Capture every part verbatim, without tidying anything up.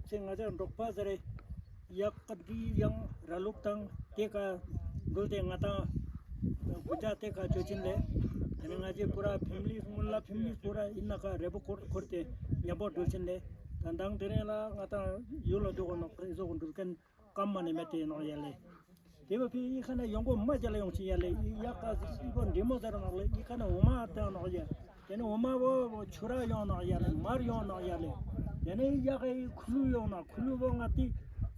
ཚེ་ང་ཅག་འབྲོག་པ་ཟེར་ཡག་ག་འདི་ཡང་ར་ལུག་དང་དེ་ཀ་འགུལ་ཏེ་ང་དང་ཀུ་ཅ་དེ་ཀ་ཅོ་ཅིན་ལེ། དེ་ནས་ང་ཅག་པུ་ར་ཕེ་མི་ལི་སྔོན་ལ་ཕེ་མི་ལི་པུ་ར་ཨིན་ན་ཀ་རེ་བོ་ཁོར་ཁོར་ཏེ་ཉམ་པོ་འགྲུལ་ཅིན་ལེ། ད་དང་དེ་རིང་ལ་ང་དང་ཡུལ་ལ་འགྲོ་གོ་ནོག་ཨི་ཟོག་འགྲུལ་མཁན་ཀམ་མ་ནེ་མེད་དེ་ནོག་ཡ་ལེ། དེ་བོ་ཕི་ཨི་ཁ་ནེ་ཡོང་གོ་མ་ཅ་ལ་ཡོང་ཅིན་ཡ་ལེ། ཨི་ཡག་ག་ཨི་བོ་འདྲེ་མོ་ཟེར་ནོག་ལེ། ཨི་ཁ་ནེ་འོ་མ་ཨ་ཏང་ནོག་ཡ། དེ་ནས་འོ་མ་བོ་ཆུ་ར་ཡོང་ནོག་ཡ་ལེ། མར་ཡོང་ནོག་ཡ་ལེ། དེ་ནས་ཡག་གི་ཁུ་ལུ་ཡོང་ནོག། ཁུ་ལུ་བོ་ང་ཏི་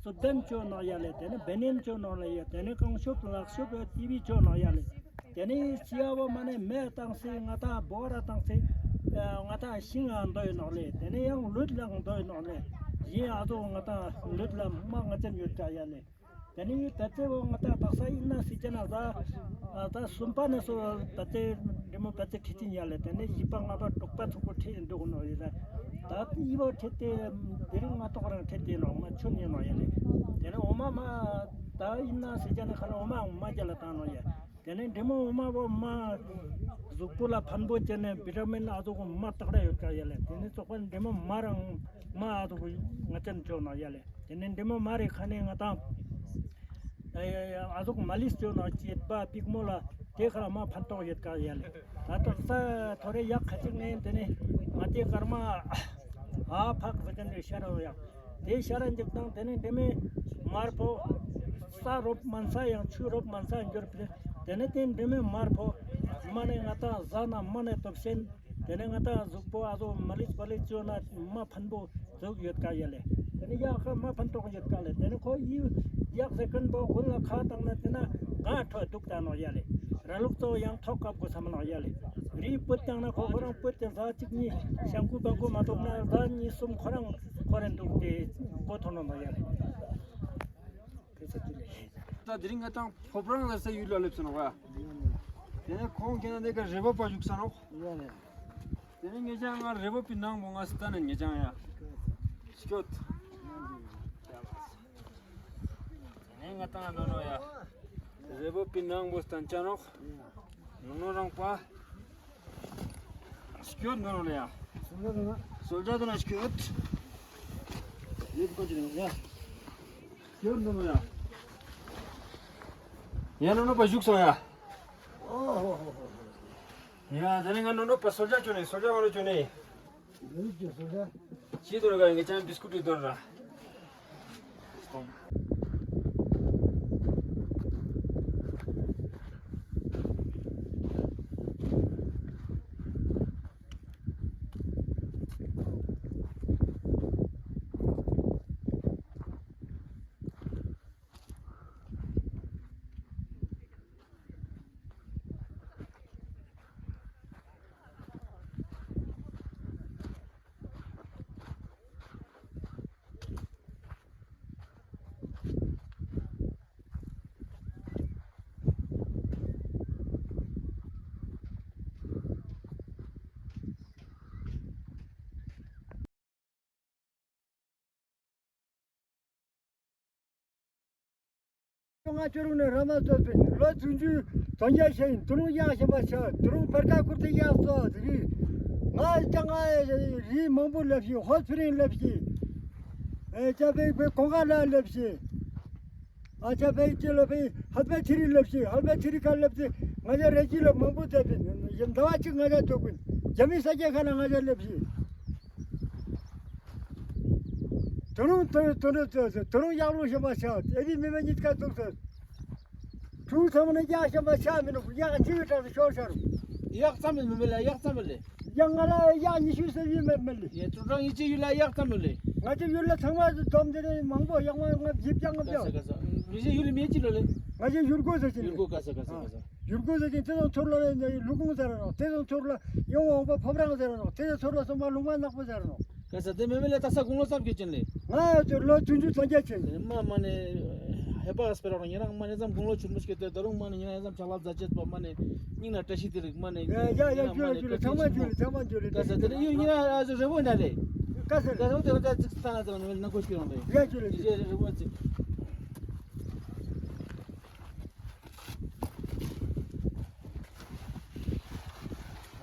སུབ་དན་ཅོ་ནོག་ཡ་ལེ། དེ་ནས་བེ་ནེན་ཅོ་ནོག་ལེ་ཡ། དེ་ནས་གང་ཤོབ་ལག་ཤོབ་ཡོད་ཏི་བི་ཅོ་ནོག་ཡ་ལེ། དེ་ནས་ཅི་ཡ་བོ་མ་ནེ་མེ་བཏང་སེ་ང་དང་བོ་ར་བཏང་སེ་ང་དང་ཤིང་ང་འདོད་ནོག་ལེ། དེ་ནས་ཡང་ལུད་ལ་འདོད་ནོག་ལེ། ཡིན་ཨ་ཙོག་ང་དང་ལུད་ལ་མ་ང་ཅན་ཡོད་ཀ་ཡ་ལེ། དེ་ནས་པད་ཚལ་བོ་ང་དང་དག་ས་ཨིན་ན་སི་ཅན་ན་ཟ། ད་གསུམ་པ་ནས་སོ་པད་ཚལ་འདྲེ་མོ་པད་ཚལ་ཁྲིད་ཅིན་ཡ་ལེ། དེ་ནས་བཞི་པ་ལྔ་པ་དྲུག་པ་ཚོགས་པོ་ཁྲིད་འདུག་ནོག་ཡིན་ཟ། ད་ཨི་བོ་ཁྲིད་དེ་དེ་རིང་ང་ཏོག་རང་ཁྲིད་དེ་ནོག་མ་ཆུ་ནི་ནོག་ཡ་ལེ། དེ་ནས་འོ་མ་མ་ད་ཨིན་ན་སི་ཅན་ན་ཁ་ལ་འོ་མ་མ་ཅ་ལ་བཏང་ནོག་ཡ། དེ་ནས་འདྲེ་མོ་འོ་མ་བོ་མ་གཟུགས་པོ་ལ་ཕན་པོ་ཅན་ནས་བི་ཊ་མིན་ཨ་ཙོག་མ་དག་ར་ཡོད་ཀ་ཡ་ལེ། དེ་ནས་ཚོགས་པ་འདྲེ་མོ་མ་རང་མ་ཨ་ཙོག་ང་ཅན་ཅོ་ནོག་ཡ་ལེ། དེ་ནས་འདྲེ་མོ་མ་རེ་ཁ་ནས་ང་དང་ཨ་ཙོག་མ་ལིས་ཅོ་ནོག་ཅེས་པ་པིག་མོ་ལ་དེ་ཁ་ལ་མ་ཕན་ཐོགས་ཡོད་ཀ་ཡ་ལེ། ད་ཏོག་ས་ཐོ་རེ་ཡག་ཁ་ཅིག་ནས་དེ་ནས་ང་དེ་ཀར་མ་ཨ་ཕག་ཟེར་མཁན་དེ་ཤར་ར་ཡ། དེ་ཤར་ར་འཇུག་དང་དེ་ནས་འདྲེ་མོའི་མར་ཕོ་ས་རོབ་མན་ས་ཡང་ཆུ་རོབ་མན་ས་འགྱུར་ཕི་དེ་ནས་དེ་འདྲེ་མོའི་མར་ཕོ་མ་ནས་ང་དང་ཟ་ན་མ་ནས་སྟོབས་ཆེན། དེ་ནས་ང་དང་གཟུགས་པོ་ཨ་ཙོག་མ་ལིས་པ་ལིས་ཅོ་ན་མ་ཕན་པོ་ཟུག་ཡོད་ཀ་ཡ་ལེ། དེ་ནས་ཡག་ཁ་མ་ཕན་ཐོགས་ཡོད་ཀ་ལེ། དེ་ནས་ཁོ་ཡི་ཡག་ཟེར་མཁན་པོ་དགུན་ལ་ཁ་བཏང་ན་དེ་ན་གང་ཁྲོ་འདུག་ད་ནོག་ཡ་ལེ། ར་ལུག་ཚོ་ཡང་ཐོག་བཀབ་དགོས་བསམ་ནོག་ཡ་ལེ། རི་སྤུད་བཏང་ན་ཁོ་ཁོ་རང་སྤུད་དེ་ཟ་གཅིག་གཉིས་ཤང་ཀུ་བང་ཀུ་མ་ཐོབ་ན་ཟ་གཉིས་གསུམ་ཁོ་རང་ཁོ་རང་འདུག་དེ་གོ་ཐོན་ནོག་ཡ་ལེ། ད་དེ་རིང་ང་དང་ཕོ་བྲང་ལ་ས་ཡུལ་ལ་སླེབས་སོང་ནོག་ཡ། དེ་ནས་ཁོང་ཁྱེད་ན་དེ་ཀ་རེ་བོ་པ་བཞུགས་ས་ནོག། དེ་ནས་ངེད་ཅག་ང་རེ་བོ་པའི་ནང་བོ་ང་སྟན་ནས་ངེད་ཅག་ཡ་སྐྱོད། དེ་ནས་ང་དང་ནོ་ནོ་ཡ་རེ་བོ་པའི་ནང་བོ་སྟན་ཅ་ནོག། ནོ་ནོ་རང་པ་སྐྱོད་ནོ་ནོ་ལ་ཡ་སོལ་ཇ་དོ་ན་སྐྱོད། ཡོད་ཀོ་ཅི་ནོ་ཡ་སྐྱོད་ནོ་ནོ་ཡ། ཡ་ནོ་ནོ་པ་བཞུགས་སོང་ཡ། ཡ་དེ་ནས་ང་ནོ་ནོ་པ་སོལ་ཇ་ཅོ་ནས་སོལ་ཇ་བ་རོ་ཅོ་ནས། ཅི་དོར་ག་ངེད་ཅག་བིས་ཀུཊ་དོར་ར། ལྔ་བཅུ་རུང་ནས་ར་མ་ཙོགས་པའི་ལོ་བདུན་ཅུ་དོན་བརྒྱད་ཤེས་ཡིན། དུ་རུང་གཡག་ཤན་པ་ཆ་དུ་རུང་བར་ཀ་ཁུར་ཏེ་གཡག་སོ་ཟེར་རི། ང་ཅང་ང་རི་མང་པོ་ལབ་ཤེས། ཧོ་ཚུ་རིང་ལབ་ཤེས། ཨེ་ཅ་པེ་པེ་གོང་ཁ་ལ་ལབ་ཤེས། ཨ་ཅ་པེ་ཅི་ལོ་པེ་ཧད་པེ་ཐི་རི་ལབ་ཤེས། ཧད་པེ་ཐི་རི་ཁ་ལབ་ཤེས། ང་ཅ་རེ་ཅི་ལོ་མང་པོ་ཙེ་པེ་ཟླ་བ་གཅིག་ང་ཅ་ཐོག་གུན་རྒྱ་མི་ས་སྐྱ་ཁ་ལ་ང་ཅ་ལབ་ཤེས། དུ་རུང་དུ་རུང་དུ་རུང་དུ་རུང་གཡག་ལུང་ཤན་པ་ཆ་ཨེ་བི་མི་མེ་གཉིས་ཀ་ཐུག་སོང་། ཕྲུ་གུ་ཚང་མ་ནི་གཡག་ཤན་པ་ཆ་མི་ནུག། གཡག་གཅིག་གི་གྲངས་སུ་ཤོར་ཤར། གཡག་ཙམ་མི་མེ་ལ་གཡག་ཙམ་མི་ལེ། གཡག་ང་ལ་གཡག་ཉི་ཤུ་ཙམ་ཡོད་མེད་མི་ལེ། ཡེ་ཀྲུ་ཀྲང་ཡི་ཅི་ཡུལ་ལ་གཡག་ཙམ་མི་ལེ། ང་ཅི་ཡུལ་ལ་ཚང་མ་འཛོམས་ཏེ་ནི་མང་པོ་གཡག་མ་ང་བཞི་བརྒྱ་ལྔ་བརྒྱ། ཀ་ས་ཀ་ས། མི་ཅི་ཡུལ་མི་ཅི་ལོ་ལེ། ང་ཅི་ཡུལ་སྒོ་ཟེར་ཅིག་ཡུལ་སྒོ་ཀ་ས་ཀ་ས་ཀ་ས། ཡུལ་སྒོ་ཟེར་ཅིག་དེ་ཚོ་ཚུར་ལ་ལུ་གུང་ཟེར་ར་ནོག། དེ་ཚོ་ཚུར་ལ་ཡོང་འོང་པ་ཕོ་བྲང་ཟེར་ར་ནོག། དེ་ཚོ་ཚུར་ལ་སོང་པ་ལུང་པ་ནག་པོ་ཟེར་ར་ནོག། ཀ་ས་དེ་མེ་མེ་ལ་ད་ས་དགུང་ལོ་ཙམ་གྱི་ཅན་ལེ། ང་ཚོ་ལོ་བདུན་ཅུ་དོན་བརྒྱད་ཅན། མ་མ་ནེ་ཧེ་པ་སྤེ་ར་རང་ཉེ་རང་མ་ནེ་ཙམ་དགུང་ལོ་ཆུང་མོ་ཞིག་གི་དེ་ད་རུང་མ་ནེ་ཉེ་རང་ཙམ་ཆག་ལབ་ཛ་ཅེས་པ་མ་ནེ་སྙིང་ན་བཀྲ་ཤིས་དེ་རིགས་མ་ནེ། ཡ་ཡ་ཡ་ཞུ་ལ་ཞུ་ལ་ཚང་མ་ཞུ་ལ་ཚང་མ་ཞུ་ལ། ཀ་ས་དེ་ནི་ཡུ་ཉེ་རང་ཨ་ཟུ་རེ་བོ་ན་ལེ། ཀ་ས་ཀ་ས་དེ་རང་ཙམ་ཚིག་ས་ན་དེ་རང་ནང་ཁོ་ཤི་རང་ལེ། ཡ་ཞུ་ལ་ཞུ་ལ། རེ་བོ་ཚིག།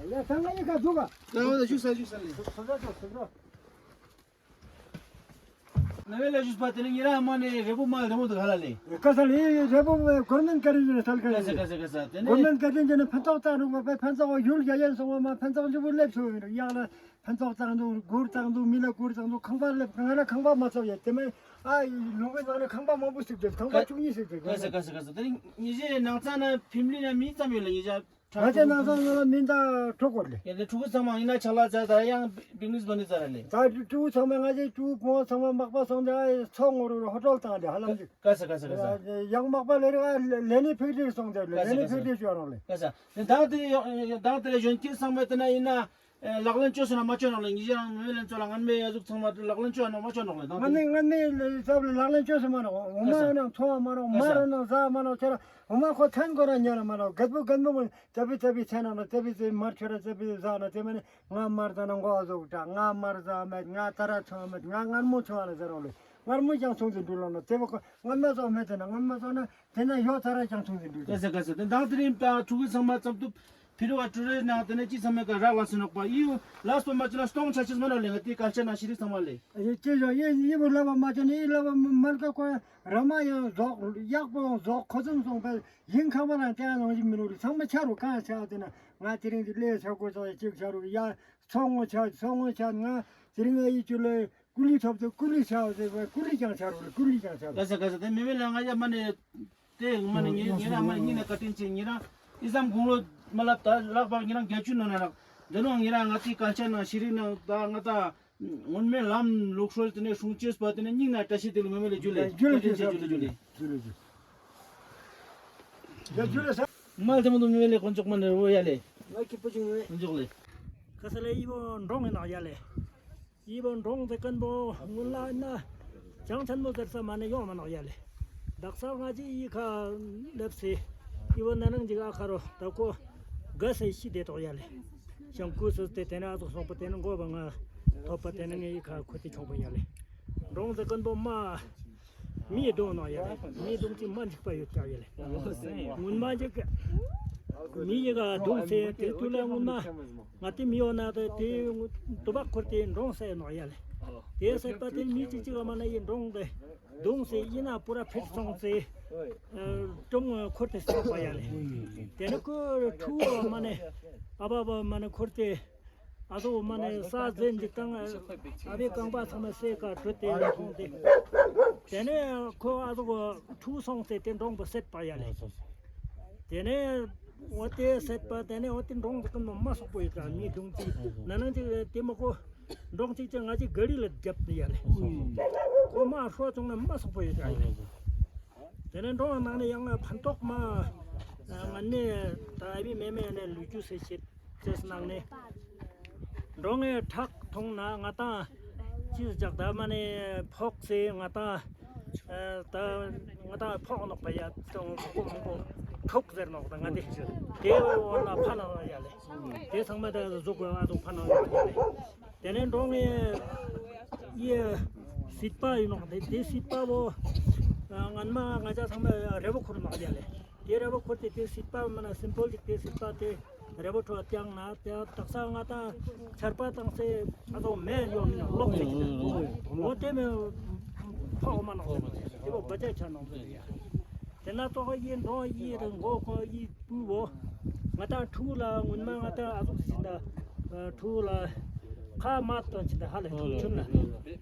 ཡ་ཚང་མ་ཡི་ཁ་ཟུག་ག་ད་བ་ད་ཞུ་ས་ཞུ་ས་ལེ། སོ་སོ་སོ་སོ། ནེ་བེ་ལ་ཞུས་པ་ཏེ་ནེ་ཉེ་རང་མ་ནེ་རེ་བོ་མ་ལྡེ་མོ་དུག་ཧ་ལ་ལེ། ཀ་ས་ལེ་རེ་བོ་གོར་མེན་ཀ་རི་ཇུ་ནེ་སལ་ཀ་ལེ། ཀ་ས་ཀ་ས་ཀ་ས་ཏེ་ནེ་གོར་མེན་ཀ་རི་ཇུ་ནེ་ཕན་ཐོགས་ཙང་རུང་བ་ཕན་ཐོགས་ཡུལ་རྒྱ་ཡན་སོང་བ་མ་ཕན་ཐོགས་ཞིག་པོ་ལེབ་སོང་ཡོད་ཡག་ལ་ཕན་ཐོགས་ཙང་དུག་གུར་ཙང་དུག་མི་ལ་གུར་ཙང་དུག་ཁང་པ་ལེབ་ང་ལ་ཁང་པ་མ་ཚོགས་ཡོད་ཏེ་མེ་ཨ་ལུང་པའི་ནང་ནེ་ཁང་པ་མང་པོ་ཞིག་ཏེ་ཁང་པ་བཅུ་གཉིས་ཞིག་ཏེ། ཀ་ས་ཀ་ས་ཀ་ས་ཏེ་ནེ་ཉེ་ཞའི་ནང་ཚང་ན་ཕེ་མི་ལི་ན་མི་ཙམ་ཡོད་ལེ་ཉེ་ཞ། ང་ཚེ་ནང་ཚང་ང་ལ་མི་འདའ་ཕྲུ་གུ་ལེ། ཡ་ལེ་ཕྲུ་གུ་ཚང་མ་ཡིན་ན་ཆག་ལ་ཛ་ད་ཡང་བིག་ནེས་བ་ནི་ཛ་ར་ལེ། ད་ཕྲུ་གུ་ཚང་མ་ང་ཚེ་ཕྲུ་གུ་ཚང་མ་མག་པ་སོང་ཏེ་ཚོང་ངོ་རུ་ཧོ་ཊལ་བཏང་ལེ་ཧ་ལམ་ཅིག་ཀ་ས་ཀ་ས་ཀ་ས། ཡང་མག་པ་ལེ་རི་ལེ་ནི་ཕེག་ཏྲི་སོང་ཏེ་ལེ་ནི་ཕེག་ཏྲི་ཞུ་རོགས་ལེ། ཀ་ས་ཀ་ས། དང་ཏེ་དང་ཏེ་ལེ་གཞོན་སྐྱེས་ཚང་མ་ཏེ་ན་ཡིན་ན་ལག་ལེན་ཅོས་ན་མ་ཅོ་ནོག་ལེ། ཉེ་ཞའི་རང་མེ་ལེན་ཅོ་ལ་ངན་མེ་ཡ་ཟུག་ཚང་མ་ལག་ལེན་ཅོ་ན་མ་ཅོ་ནོག་ལེ། དང་ཏེ་ངན་མེ་ངན་མེ་ལེ་ཚབ་ལེ་ལག་ལེན་ཅོས་མ་ནོག་འོ་མ་ནང་ཚོང་མ་ནོག་མ་ར་ནང་ཟ་མ་ནོག་ཁྱེད་ར་འོ་མ་ཁོ་ཐན་གོ་ར་ཉ་ར་མ་ནོག་གད་པོ་གད་མོ་ཙ་པི་ཙ་པི་ཚེ་ནང་ན་ཙ་པི་ཙ་པི་མར་ཆོ་ར་ཙ་པི་ཟ་ན་ཏེ་མ་ནི་ང་མར་ཟ་ན་མགོ་ཟུག་དྲག་ང་མར་ཟ་མེད་ང་ཏ་ར་ཆོ་མེད་ང་ངར་མོ་ཆོ་ལ་ཟེར་རོགས་ལེ། ངར་མོ་ཀྱང་ཆུང་ཟིན་འགྲུལ་ལོ་ན་ཏེ་བོ་ཁོ་ངར་མ་ཟོ་མེད་ཏེ་ན་ངར་མ་ཟོ་ན་ཏེ་ན་ཡོ་ཏ་ར་ཀྱང་ཆུང་ཟིན་འགྲུལ། ཀ་ས་ཀ་ས། ཏེ་དང་ཏེ་རིང་ཕྲུ་གུ་ཚང་མ་ཙམ་དུ་ཕི་རུ་བ་ཀྲུ་རེ་ནང་ཏེ་ནེ་ཅི་ཚང་མ་ཀ་རག་ལ་སེ་ནོག་པ་ཡིའུ་ལ་སྟོན་མ་ཅི་ན་སྟོང་ཆ་ཅེས་མ་ནོག་ལེ། ང་ཏེ་སྐལ་ཆ་ན་ཤེས་རིག་ཚང་མ་ལེ། ཨེ་ཅི་ཟོ་ཡེ་ཡེ་བོ་ལ་བ་མ་ཅི་ནི་ཡེ་ལ་བ་མ་ལ་ཀ་ཀོ་ར་མ་ཡང་ཟོག་ཡག་པོ་ཟོག་ཁོ་ཚོ་སོང་པས་ཡིན་ཁ་བ་ལ་ཏེ་ཡང་ལོང་ཞིག་མི་རུ་ཚང་མ་ཆ་རུ་གང་ཆ་ཏེ་ན་ང་ཏེ་རིང་ཏེ་ལེ་ཆ་ཀོ་ཆ་ཅིག་ཆ་རུ་ཡ་ཚོང་ངོ་ཆ་ཚོང་ངོ་ཆ་ང་ཏེ་རིང་ཡི་ཅུ་ལེ་ཀུ་ལི་ཐོབ་ཏེ་ཀུ་ལི་ཆ་ཏེ་ཀུ་ལི་ཀྱང་ཆ་རུ་ཀུ་ལི་ཀྱང་ཆ་རུ། ཀ་ས་ཀ་ས། ཏེ་མེ་མེ་ལ་ང་ཡ་མ་ནེ་ཏེ་མ་ནེ་ཉེ་ཉེ་རང་མ་ནེ་ཉེ་ན་ཀ་ཏིན་ཅེ་ཉེ་རང་ཨི་ཙམ་དགུང་ལོ་མ་ལབ་ད་ལག་པ་ཉེ་རང་བརྒྱད་ཅུ་ནང་ན་རག་ཏེ་ནོ་ཉེ་རང་ང་ཏེ་སྐལ་ཆ་ན་ཤེས་རིག་ནང་ད་ང་ད། སྔོན་མའི་ལམ་ལུགས་སྲོལ་ཏེ་ནེ་སྲུང་ཅེས་པ་ཏེ་ནེ་སྙིང་ནེ་བཀྲ་ཤིས་བདེ་ལེགས་མེ་མེ་ལེ་ཇུ་ལེ། ཇུ་ལེ་ཇུ་ལེ་ཇུ་ལེ་ཇུ་ལེ། ཡ་ཇུ་ལེ་ས། མ་ལྡེ་མོ་དུག་མེ་མེ་ལེ་དཀོན་མཆོག་མ་ནེ་རོ་ཡ་ལེ། ང་ཀི་པོ་ཅིག་ནེ། དཀོན་མཆོག་ལེ། ཁ་ས་ལེ་ཡི་བོ་འབྲོང་ངི་ནག་ཡ་ལེ། ཡི་བོ་འབྲོང་ཏེ་ཀན་པོ་སྔོན་ལ་ན་ཅང་ཆེན་མོ་ཟེར་ས་མ་ནེ་ཡོང་མ་ནོག་ཡ་ལེ། དག་ས་ང་ཅི་ཡི་ཁ་ལེབ་སེ་ཡི་བོ་ན་ནང་ཅིག་ཨ་ཁ་རོ་ད་ཀོ་ག་སེ་ཤི་དེ་ཏོག་ཡ་ལེ། ཞང་ཀུ་སུ་ཏེ་ཏེ་ནེ་ཨ་ཙོགས་སོང་པ་ཏེ་ནེ་མགོ་བ་ང་ཐོབ་པ་ཏེ་ནེ་ངའི་ཁ་ཁུ་ཏེ་ཆོག་པ་ཡ་ལེ། འབྲོང་ཟེར་ཀུན་པོ་མ་མིའི་གདོང་ནང་ཡ་ལེ། མིའི་གདོང་ཅིག་མ་འཇིགས་པ་ཡོད་ཀྱག་ཡ་ལེ། སྔོན་མ་ཅིག་མི་ཡི་ག་གདོང་ཟེར་ཏེ་དུས་ལ་སྔོན་མ་ང་ཏེ་མི་ཡོང་ན་ཏེ་དུ་བ་ཁོར་ཏེ་འབྲོང་ཟེར་ནོག་ཡ་ལེ། ཏེ་ཟེར་པ་ཏེ་མི་ཅིག་ཅིག་མ་ན་ཡི་འབྲོང་ཏེ་གདོང་ཟེར་ཡིན་ན་པུ་ར་ཕེད་སོང་ཟེར། ཀྲུང་ཁོར་ཏེ་སོང་པ་ཡ་ལེ། ཏེ་ནེ་ཁོ་ཕྲུ་གུ་མ་ནེ་ཨ་བ་བ་མ་ནེ་ཁོར་ཏེ་ཨ་ཟོ་མ་ནེ་ས་ཟེན་ཅིག་དང་ཨ་བའི་རྐང་པ་ཚང་མ་སེ་ཀ་བྲུད་དེ་ཡོང་སོང་སྟེ། ཏེ་ནེ་ཁོ་ཨ་ཟོ་ཕྲུ་གུ་སོང་སྟེ་ཏེ་འབྲོང་པོ་སད་པ་ཡ་ལེ། ཏེ་ནེ་འོ་ཏེ་སད་པ་ཏེ་ནེ་འོ་ཏེ་འབྲོང་ཟེར་ཀུན་པོ་མ་སོག་པོ་ཡོད་ཀྱག་མི་གདོང་ཅིག་ན་ནང་ཅིག་ཏེ་མ་ཁོ་འབྲོང་ཅིག་ཅིག་ང་ཅིག་ག་རི་ལ་རྒྱབ་ནི་ཡ་ལེ། ཁོ་མ་ཧྲོ་བྱུང་ན་མ་སོག་པོ་ཡོད་ཀྱག་ཡ་ལེ། ཏེ་ནེ་འབྲོང་ནང་ནེ་ཡང་ཕན་ཐོགས་མ་ང་ནེ་ད་ཨ་བི་མེ་མེ་ནེ་ལུས་རྒྱུ་སེ་བྱེད་ཅེས་ནང་ནེ་འབྲོང་ངི་ཁྲག་འཐུང་ན་ང་ཏང་ཅི་ཟེར་ད་མ་ནེ་ཕོག་སེ་ང་ཏང་ད་ང་ཏང་ཕོག་ནོག་པ་ཡ་ཏང་ཕོག་མང་པོ་ཁྲུག་ཟེར་ནོག་ད་ང་ཏེ་ཏེ་འོ་ལ་ཕན་ནོག་ཡ་ལེ། ཏེ་ཚང་མ་ད་ཟུག་པ་ང་ཏང་ཕན་ནོག་ཡ་ལེ། ཏེ་ནེ་འབྲོང་ངི་ཡི་སྲིད་པ་ཡིན་ནོག་ཏེ་ཏེ་སྲིད་པ་བོ་སྔན་མ་ང་ཅག་ཚང་མ་རི་བོ་ཁུར་ནོག་ཡ་ལེ། ཏེ་རི་བོ་ཁུར་ཏེ་ཏེ་སྲིད་པ་མ་ན་སིམ་པལ་ཅིག་ཏེ་སྲིད་པ་ཏེ་རི་བོ་ཁྲོད་བརྐྱངས་ན་ཏེ་དག་ས་ང་ཏང་ཆར་པ་བཏང་སེ་ང་ཏང་མེ་ཡོང་ནོག་ལོག་ཅིག་ཡིན་ན་འོ་ཏེ་མེ་ཕོག་མ་ནོག་ཏེ་བོ་བ་ཅ་ཆ་ནོག་ཡ། ཏེ་ན་ཏོག་ཡི་འབྲོང་ཡི་རི་མགོ་ཁོ་ཡི་སྤུ་བོ། ང་ཏང་ཕྲུ་གུ་ལ་སྔོན་མ་ང་ཏང་ཨ་ཟུག་ཟིན་ད་ཕྲུ་གུ་ལ་ཁ་མ་སྟོན་ཅིག་ད་ཧ་ལས་ཆུན་ན་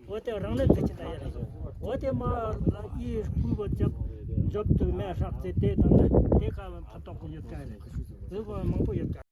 འོ་ཏེ་རང་ལས་ཟེར་ཅིག་ད་ཡ་ལས་འོ་ཏེ་མ་ལ་ཡི་སྤུ་བོ་འཇོབ་འཇོབ་ཏུ་མེ་ཧྲག་ཏེ་ཏེ་དང་ན་ཏེ་ཁ་ཕན་ཐོགས་ཡོད་ཀ་ཡ་ལས་འོ་མང་པོ་ཡོད་ཀ།